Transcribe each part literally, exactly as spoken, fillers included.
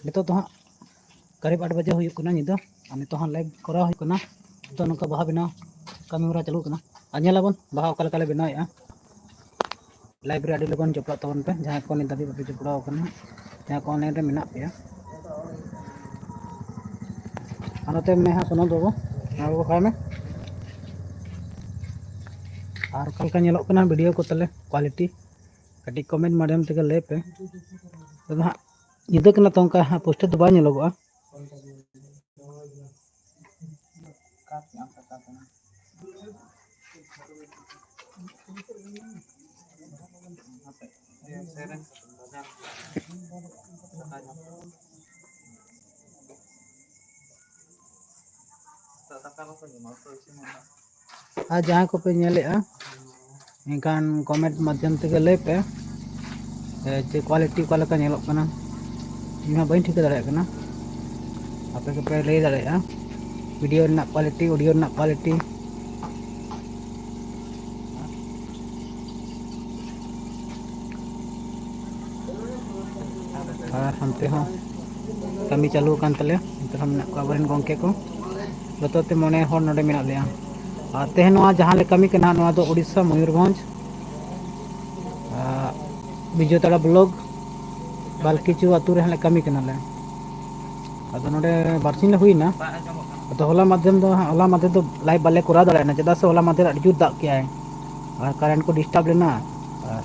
ᱱᱤᱛᱚᱜ ᱫᱚ ᱦᱟᱸᱜ ᱠᱟᱨᱤᱵ ᱟᱴ ᱵᱟᱡᱮ ᱦᱩᱭᱩᱜ ᱠᱟᱱᱟ ᱧᱤᱫᱟᱹ᱾ ᱟᱨ ᱱᱤᱛᱚᱜ ᱦᱟᱸᱜ ᱞᱟᱭᱤᱵᱷ ᱠᱚᱨᱟᱣ ᱦᱩᱭᱩᱜ ᱠᱟᱱᱟ᱾ ᱱᱤᱛᱚᱜ ᱱᱚᱝᱠᱟ ᱵᱟᱦᱟ ᱵᱮᱱᱟᱣ ᱠᱟᱹᱢᱤ ᱦᱚᱨᱟ ᱪᱟᱹᱞᱩᱜ ᱠᱟᱱᱟ᱾ ᱟᱨ ᱧᱮᱞᱟᱵᱚᱱ ᱵᱟᱦᱟ ᱚᱠᱟ ᱞᱮᱠᱟ ᱞᱮ ᱵᱮᱱᱟᱣᱮᱫᱼᱟ᱾ ᱞᱟᱭᱤᱵᱷ ᱨᱮ ᱟᱹᱰᱤ ᱞᱚᱜᱚᱱ ᱡᱚᱯᱲᱟᱜ ᱛᱟᱵᱚᱱ ᱯᱮ, ᱡᱟᱦᱟᱸᱭ ᱠᱚ ᱱᱤᱛ ᱫᱷᱟᱹᱵᱤᱡ ᱵᱟᱯᱮ ᱡᱚᱯᱲᱟᱣ ᱟᱠᱟᱱᱟ, ᱡᱟᱦᱟᱸᱭ ᱠᱚ ᱚᱱᱞᱟᱭᱤᱱ ᱨᱮ ᱢᱮᱱᱟᱜ ᱯᱮᱭᱟ᱾ ᱟᱨ ᱱᱚᱛᱮ ᱢᱮᱱᱟᱭᱟ ᱦᱟᱸᱜ ᱥᱚᱱᱚᱛ ᱵᱟᱹᱵᱩ, ᱥᱚᱱᱚᱛ ᱵᱟᱹᱵᱩ ᱠᱷᱟᱭ ᱢᱮ᱾ ᱟᱨ ᱚᱠᱟ ᱞᱮᱠᱟ ᱧᱮᱞᱚᱜ ᱠᱟᱱᱟ ᱵᱷᱤᱰᱤᱭᱳ ᱠᱚ ᱛᱟᱞᱮ ᱠᱳᱣᱟᱞᱤᱴᱤ, ᱠᱟᱹᱴᱤᱡ ᱠᱚᱢᱮᱱᱴ ᱢᱟᱫᱽᱫᱷᱚᱢ ᱛᱮᱜᱮ ᱞᱟᱹᱭ ᱯᱮ᱾ ᱛᱚᱵᱮ ᱦᱟᱸᱜ ᱧᱤᱫᱟᱹ ᱠᱟᱱᱟ ᱛᱚ, ᱚᱱᱠᱟ ᱦᱟᱸᱜ ᱯᱩᱥᱴᱟᱹᱣ ᱫᱚ ᱵᱟᱭ ᱧᱮᱞᱚᱜᱚᱜᱼᱟ᱾ ᱟᱨ ᱡᱟᱦᱟᱸᱭ ᱠᱚᱯᱮ ᱧᱮᱞᱮᱫᱼᱟ, ᱮᱱᱠᱷᱟᱱ ᱠᱚᱢᱮᱱᱴ ᱢᱟᱫᱽᱫᱷᱚᱢ ᱛᱮᱜᱮ ᱞᱟᱹᱭ ᱯᱮ, ᱮ, ᱡᱮ ᱠᱳᱣᱟᱞᱤᱴᱤ ᱚᱠᱟ ᱞᱮᱠᱟ ᱧᱮᱞᱚᱜ ᱠᱟᱱᱟ᱾ ᱤᱧ ᱦᱚᱸ ᱵᱟᱹᱧ ᱴᱷᱤᱠᱟᱹ ᱫᱟᱲᱮᱭᱟᱜ ᱠᱟᱱᱟ, ᱟᱯᱮ ᱜᱮᱯᱮ ᱞᱟᱹᱭ ᱫᱟᱲᱮᱭᱟᱜᱼᱟ᱾ ᱵᱷᱤᱰᱤᱭᱳ ᱨᱮᱱᱟᱜ ᱠᱳᱣᱟᱞᱤᱴᱤ, ᱚᱰᱤᱭᱳ ᱨᱮᱱᱟᱜ ᱠᱳᱣᱟᱞᱤᱴᱤ᱾ ᱟᱨ ᱦᱟᱱᱛᱮ ᱦᱚᱸ ᱠᱟᱹᱢᱤ ᱪᱟᱹᱞᱩ ᱟᱠᱟᱱ ᱛᱟᱞᱮᱭᱟ᱾ ᱱᱚᱛᱮ ᱦᱚᱸ ᱢᱮᱱᱟᱜ ᱠᱚᱣᱟ ᱟᱵᱚᱨᱮᱱ ᱜᱚᱢᱠᱮ ᱠᱚ, ᱡᱚᱛᱚ ᱛᱮ ᱢᱚᱬᱮ ᱦᱚᱲ ᱱᱚᱰᱮ ᱢᱮᱱᱟᱜ ᱞᱮᱭᱟ᱾ ᱟᱨ ᱛᱮᱦᱮᱧ ᱱᱚᱣᱟ ᱡᱟᱦᱟᱸ ᱞᱮ ᱠᱟᱹᱢᱤ ᱠᱟᱱᱟ, ᱱᱚᱣᱟ ᱫᱚ ᱩᱲᱤᱥᱥᱟ ᱢᱚᱭᱩᱨᱵᱷᱚᱸᱡᱽ, ᱟᱨ ᱵᱤᱡᱚᱭᱛᱟᱲᱟ ᱵᱞᱚᱠ ᱵᱟᱞᱠᱤᱪᱩ ᱟᱹᱛᱩ ᱨᱮ ᱦᱟᱸᱜ ᱞᱮ ᱠᱟᱹᱢᱤ ᱠᱟᱱᱟᱞᱮ᱾ ᱟᱫᱚ ᱱᱚᱰᱮ ᱵᱟᱨᱥᱤᱧ ᱞᱮ ᱦᱩᱭᱱᱟ᱾ ᱟᱫᱚ ᱦᱚᱞᱟ ᱢᱟᱫᱷᱮᱨ ᱫᱚ ᱦᱟᱸᱜ, ᱦᱚᱞᱟ ᱢᱟᱫᱷᱮᱨ ᱫᱚ ᱞᱟᱭᱤᱵᱷ ᱵᱟᱞᱮ ᱠᱚᱨᱟᱣ ᱫᱟᱲᱮᱭᱟᱜᱼᱟ, ᱪᱮᱫᱟᱜ ᱥᱮ ᱦᱚᱞᱟ ᱢᱟᱫᱷᱮᱨ ᱟᱹᱰᱤ ᱡᱳᱨ ᱫᱟᱜ ᱠᱮᱜᱼᱟᱭ ᱟᱨ ᱠᱟᱨᱮᱱᱴ ᱠᱚ ᱰᱤᱥᱴᱟᱵᱽ ᱞᱮᱱᱟ᱾ ᱟᱨ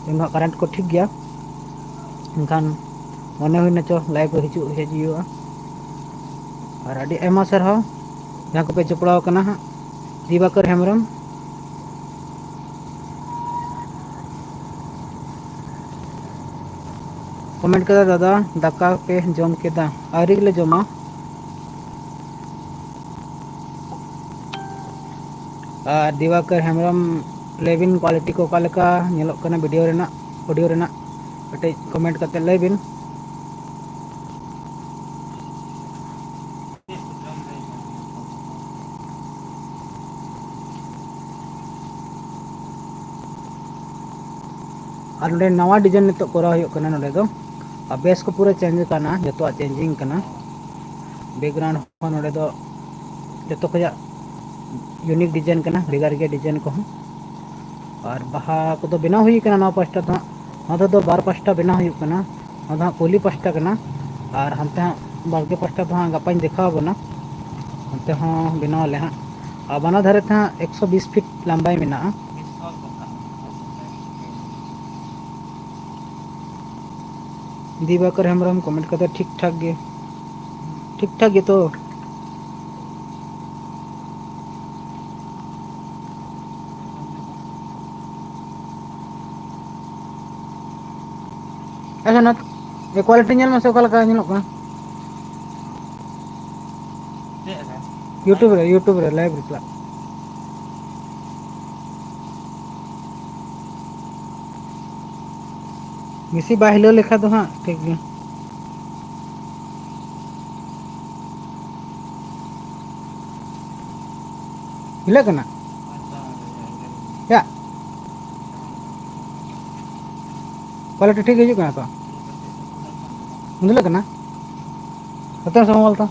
ᱛᱮᱦᱮᱧ ᱫᱚ ᱦᱟᱸᱜ ᱠᱟᱨᱮᱱᱴ ᱠᱚ ᱴᱷᱤᱠ ᱜᱮᱭᱟ, ᱮᱱᱠᱷᱟᱱ ᱢᱚᱱᱮ ᱦᱩᱭᱱᱟ ᱪᱚ ᱞᱟᱭᱤᱵᱷ ᱨᱮ ᱦᱤᱡᱩᱜ ᱦᱮᱡ ᱦᱩᱭᱩᱜᱼᱟ᱾ ᱟᱨ ᱟᱹᱰᱤ ᱟᱭᱢᱟ ᱥᱟᱨᱦᱟᱣ ᱡᱟᱦᱟᱸ ᱠᱚᱯᱮ ᱡᱚᱯᱲᱟᱣ ᱠᱟᱱᱟ ᱦᱟᱸᱜ᱾ ᱫᱤᱵᱟᱠᱚᱨ ᱦᱮᱢᱵᱨᱚᱢ ᱠᱚᱢᱮᱱᱴ ᱠᱟᱫᱟ, "ᱫᱟᱫᱟ, ᱫᱟᱠᱟ ᱯᱮ ᱡᱚᱢ ᱠᱮᱫᱟ?" ᱟᱹᱣᱨᱤ ᱜᱮᱞᱮ ᱡᱚᱢᱟ᱾ ᱟᱨ ᱫᱤᱵᱟᱠᱚᱨ ᱦᱮᱢᱵᱨᱚᱢ, ᱞᱟᱹᱭ ᱵᱤᱱ ᱠᱳᱣᱟᱞᱤᱴᱤ ᱠᱚ ᱚᱠᱟ ᱞᱮᱠᱟ ᱧᱮᱞᱚᱜ ᱠᱟᱱᱟ ᱵᱷᱤᱰᱤᱭᱳ ᱨᱮᱱᱟᱜ, ᱚᱰᱤᱭᱳ ᱨᱮᱱᱟᱜ, ᱠᱟᱹᱴᱤᱡ ᱠᱚᱢᱮᱱᱴ ᱠᱟᱛᱮ ᱞᱟᱹᱭ ᱵᱤᱱ᱾ ᱟᱨ ᱱᱚᱰᱮ ᱱᱟᱣᱟ ᱰᱤᱡᱟᱭᱤᱱ ᱱᱤᱛᱚᱜ ᱠᱚᱨᱟᱣ ᱦᱩᱭᱩᱜ ᱠᱟᱱᱟ᱾ ᱱᱚᱰᱮ ᱫᱚ ᱟᱨ ᱵᱮᱥ ᱠᱚ ᱯᱩᱨᱟᱹ ᱪᱮᱧᱡᱽ ᱟᱠᱟᱱᱟ, ᱡᱚᱛᱚᱣᱟᱜ ᱪᱮᱧᱡᱤᱝ ᱠᱟᱱᱟ᱾ ᱵᱮᱠᱜᱨᱟᱣᱩᱱᱰ ᱦᱚᱸ ᱱᱚᱰᱮ ᱫᱚ ᱡᱚᱛᱚ ᱠᱷᱚᱱᱟᱜ ᱤᱭᱩᱱᱤᱠ ᱰᱤᱡᱟᱭᱤᱱ ᱠᱟᱱᱟ, ᱵᱷᱮᱜᱟᱨ ᱜᱮᱭᱟ ᱰᱤᱡᱟᱭᱤᱱ ᱠᱚᱦᱚᱸ᱾ ᱟᱨ ᱵᱟᱦᱟ ᱠᱚᱫᱚ ᱵᱮᱱᱟᱣ ᱦᱩᱭ ᱠᱟᱱᱟ ᱱᱚᱣᱟ ᱯᱟᱥᱴᱟ ᱫᱚ ᱦᱟᱸᱜ᱾ ᱱᱚᱣᱟ ᱫᱚ ᱵᱟᱨ ᱯᱟᱥᱴᱟ ᱵᱮᱱᱟᱣ ᱦᱩᱭᱩᱜ ᱠᱟᱱᱟ᱾ ᱱᱚᱣᱟ ᱫᱚ ᱦᱟᱸᱜ ᱯᱩᱭᱞᱩ ᱯᱟᱥᱴᱟ ᱠᱟᱱᱟ᱾ ᱟᱨ ᱦᱟᱱᱛᱮ ᱦᱟᱸᱜ ᱵᱟᱲᱜᱮ ᱯᱟᱥᱴᱟ ᱫᱚ ᱦᱟᱸᱜ ᱜᱟᱯᱟᱧ ᱫᱮᱠᱷᱟᱣ ᱟᱵᱚᱱᱟ᱾ ᱚᱱᱛᱮ ᱦᱚᱸ ᱵᱮᱱᱟᱣ ᱟᱞᱮ ᱦᱟᱸᱜ᱾ ᱟᱨ ᱵᱟᱱᱟᱨ ᱫᱷᱟᱨᱮ ᱛᱮ ᱦᱟᱸᱜ ᱮᱠᱥᱚ ᱵᱤᱥ ᱯᱷᱤᱴ ᱞᱟᱢᱵᱟᱭ ᱢᱮᱱᱟᱜᱼᱟ᱾ ᱫᱤᱵᱟᱠᱚᱨ ᱦᱮᱢᱵᱨᱚᱢ ᱠᱚᱢᱮᱱᱴ ᱠᱟᱫᱟ, ᱴᱷᱤᱠ ᱴᱷᱟᱠ ᱜᱮ, ᱴᱷᱤᱠ ᱴᱷᱟᱠ ᱜᱮᱛᱚ᱾ ᱟᱪᱪᱷᱟ, ᱱᱚᱣᱟ ᱠᱳᱣᱟᱞᱤᱴᱤ ᱧᱮᱞ ᱢᱮᱥᱮ, ᱚᱠᱟ ᱞᱮᱠᱟ ᱧᱮᱞᱚᱜ ᱠᱟᱱᱟ᱾ ᱪᱮᱫ ᱨᱮ? YouTube ᱨᱮ, YouTube ᱨᱮ ᱞᱟᱭᱤᱵᱷ ᱨᱮ ᱪᱟᱞᱟᱜ᱾ ᱵᱮᱥᱤ ᱵᱟᱭ ᱦᱤᱞᱟᱹᱣ ᱞᱮᱠᱷᱟᱱ ᱫᱚ ᱦᱟᱸᱜ ᱴᱷᱤᱠ ᱜᱮᱭᱟ᱾ ᱦᱤᱞᱟᱹᱜ ᱠᱟᱱᱟ? ᱭᱟ, ᱠᱳᱣᱟᱞᱤᱴᱤ ᱴᱷᱤᱠ ᱦᱤᱡᱩᱜ ᱠᱟᱱᱟ ᱛᱚ? ᱦᱤᱞᱟᱹᱜ ᱠᱟᱱᱟ? ᱦᱟᱛᱟᱣ ᱥᱟᱢᱟᱝ ᱵᱚᱞᱛᱮ?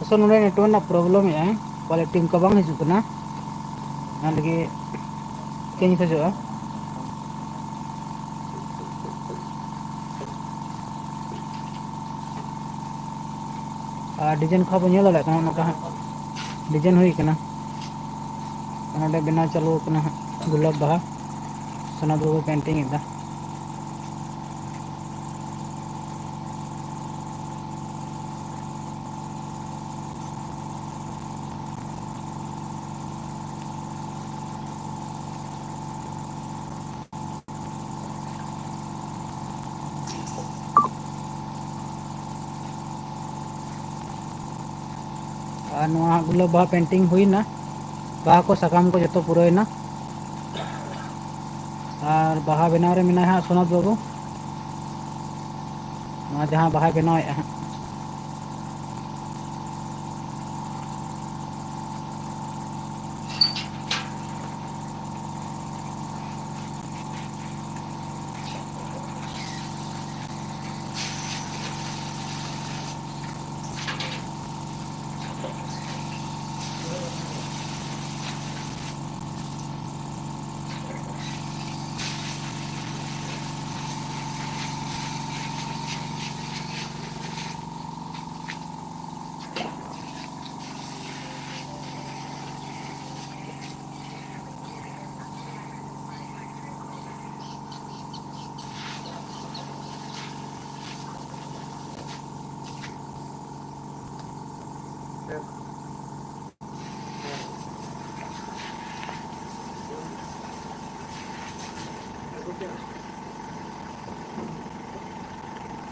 ᱟᱥᱚᱞ ᱱᱚᱰᱮ ᱱᱮᱴᱣᱟᱨᱠ ᱨᱮᱱᱟᱜ ᱯᱨᱚᱵᱞᱮᱢ ᱮᱫᱟᱭ, ᱠᱳᱣᱟᱞᱤᱴᱤ ᱚᱱᱠᱟ ᱵᱟᱝ ᱦᱤᱡᱩᱜ ᱠᱟᱱᱟ, ᱚᱱᱟ ᱞᱟᱹᱜᱤᱫ ᱪᱮᱧᱡᱽ ᱠᱷᱚᱡᱚᱜᱼᱟ᱾ ᱟᱨ ᱰᱤᱡᱟᱭᱤᱱ ᱠᱚᱦᱚᱸ ᱵᱚᱱ ᱧᱮᱞ ᱫᱟᱲᱮᱭᱟᱜ ᱠᱟᱱᱟ, ᱱᱚᱝᱠᱟ ᱦᱟᱸᱜ ᱰᱤᱡᱟᱭᱤᱱ ᱦᱩᱭ ᱠᱟᱱᱟ᱾ ᱱᱚᱰᱮ ᱵᱮᱱᱟᱣ ᱪᱟᱹᱞᱩ ᱠᱟᱱᱟ ᱦᱟᱸᱜ ᱜᱩᱞᱟᱵ ᱵᱟᱦᱟ, ᱥᱚᱱᱟᱛ ᱵᱟᱹᱵᱩ ᱯᱮᱱᱴᱤᱝ ᱮᱫᱟ᱾ ᱟᱨ ᱱᱚᱣᱟ ᱜᱩᱞᱟᱹᱵ ᱵᱟᱦᱟ painting ᱦᱩᱭᱱᱟ, ᱵᱟᱦᱟ ᱠᱚ ᱥᱟᱠᱟᱢ ᱠᱚ ᱡᱚᱛᱚ ᱯᱩᱨᱟᱹᱣᱮᱱᱟ᱾ ᱟᱨ ᱵᱟᱦᱟ ᱵᱮᱱᱟᱣ ᱨᱮ ᱢᱮᱱᱟᱭᱟ ᱦᱟᱸᱜ ᱥᱚᱱᱚᱛ ᱵᱟᱹᱵᱩ, ᱱᱚᱣᱟ ᱡᱟᱦᱟᱸ ᱵᱟᱦᱟᱭ ᱵᱮᱱᱟᱣᱮᱫᱼᱟ ᱦᱟᱸᱜ᱾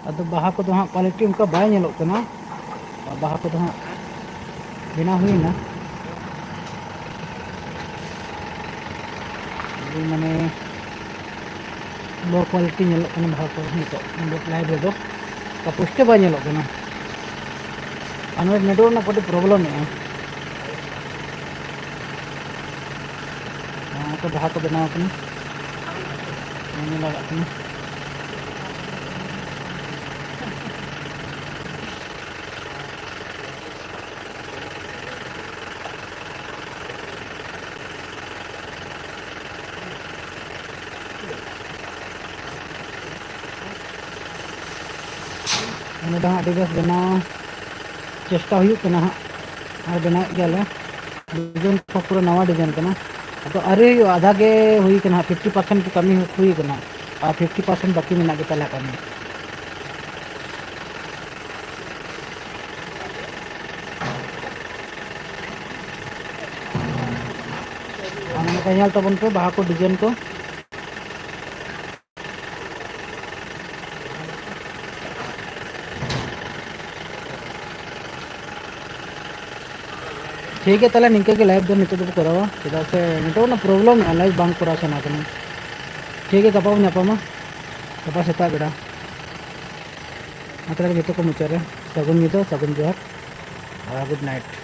ᱟᱫᱚ ᱵᱟᱦᱟ ᱠᱚᱫᱚ ᱦᱟᱸᱜ quality ᱚᱱᱠᱟ ᱵᱟᱭ ᱧᱮᱞᱚᱜ ᱠᱟᱱᱟ᱾ ᱵᱟᱦᱟ ᱠᱚᱫᱚ ᱦᱟᱸᱜ ᱵᱮᱱᱟᱣ ᱦᱩᱭᱱᱟ᱾ ᱟᱹᱰᱤ ᱢᱟᱱᱮ low quality ᱧᱮᱞᱚᱜ ᱠᱟᱱᱟ ᱵᱟᱦᱟ ᱠᱚ ᱱᱤᱛᱚᱜ ᱱᱚᱰᱮ live ᱨᱮᱫᱚ᱾ ᱚᱱᱠᱟ ᱯᱩᱥᱴᱟᱹ ᱵᱟᱭ ᱧᱮᱞᱚᱜ ᱠᱟᱱᱟ᱾ ᱟᱨ ᱱᱚᱰᱮ network ᱨᱮᱱᱟᱜ ᱠᱟᱹᱴᱤᱡ problem ᱮᱫᱼᱟ᱾ ᱱᱚᱣᱟ ᱠᱚ ᱵᱟᱦᱟ ᱠᱚ ᱵᱮᱱᱟᱣ ᱠᱟᱱᱟ, ᱧᱮᱞ ᱞᱟᱜᱟᱜ ᱠᱟᱱᱟ᱾ ᱚᱱᱟ ᱫᱚ ᱦᱟᱸᱜ ᱟᱹᱰᱤ ᱵᱮᱥ ᱵᱮᱱᱟᱣ ᱪᱮᱥᱴᱟ ᱦᱩᱭᱩᱜ ᱠᱟᱱᱟ ᱦᱟᱸᱜ, ᱟᱨ ᱵᱮᱱᱟᱣᱮᱫ ᱜᱮᱭᱟᱞᱮ᱾ Design ᱠᱚ ᱯᱩᱨᱟᱹ ᱱᱟᱣᱟ design ᱠᱟᱱᱟ᱾ ᱟᱫᱚ ᱟᱹᱣᱨᱤ ᱦᱩᱭᱩᱜᱼᱟ, ᱟᱫᱷᱟ ᱜᱮ ᱦᱩᱭ ᱠᱟᱱᱟ, fifty percent ᱜᱮ ᱠᱟᱹᱢᱤ ᱦᱩᱭ ᱠᱟᱱᱟ, ᱟᱨ fifty percent ᱵᱟᱹᱠᱤ ᱢᱮᱱᱟᱜ ᱜᱮᱛᱟᱞᱮᱭᱟ ᱠᱟᱹᱢᱤ᱾ ᱟᱨ ᱱᱚᱝᱠᱟ ᱧᱮᱞ ᱛᱟᱵᱚᱱ ᱯᱮ ᱵᱟᱦᱟ ᱠᱚ design ᱠᱚ᱾ ᱴᱷᱤᱠ ᱜᱮᱭᱟ, ᱛᱟᱦᱚᱞᱮ ᱱᱤᱝᱠᱟᱹ ᱜᱮ live ᱫᱚ ᱱᱤᱛᱚᱜ ᱫᱚᱵᱚ ᱠᱚᱨᱟᱣᱟ, ᱪᱮᱫᱟᱜ ᱥᱮ ᱱᱤᱛᱚᱜ ᱚᱱᱟ problem ᱮᱜᱼᱟ, live ᱵᱟᱝ ᱠᱚᱨᱟᱣ ᱥᱟᱱᱟ ᱠᱟᱱᱟ᱾ ᱴᱷᱤᱠ ᱜᱮᱭᱟ, ᱜᱟᱯᱟ ᱵᱚᱱ ᱧᱟᱯᱟᱢᱟ, ᱜᱟᱯᱟ ᱥᱮᱛᱟᱜ ᱵᱮᱲᱟ᱾ ᱢᱟ ᱛᱟᱦᱚᱞᱮ ᱡᱚᱛᱚ ᱠᱚ ᱢᱩᱪᱟᱹᱫ ᱨᱮ ᱥᱟᱹᱜᱩᱱ ᱧᱤᱫᱟᱹ, ᱥᱟᱹᱜᱩᱱ ᱡᱚᱦᱟᱨ ᱟᱨ good night᱾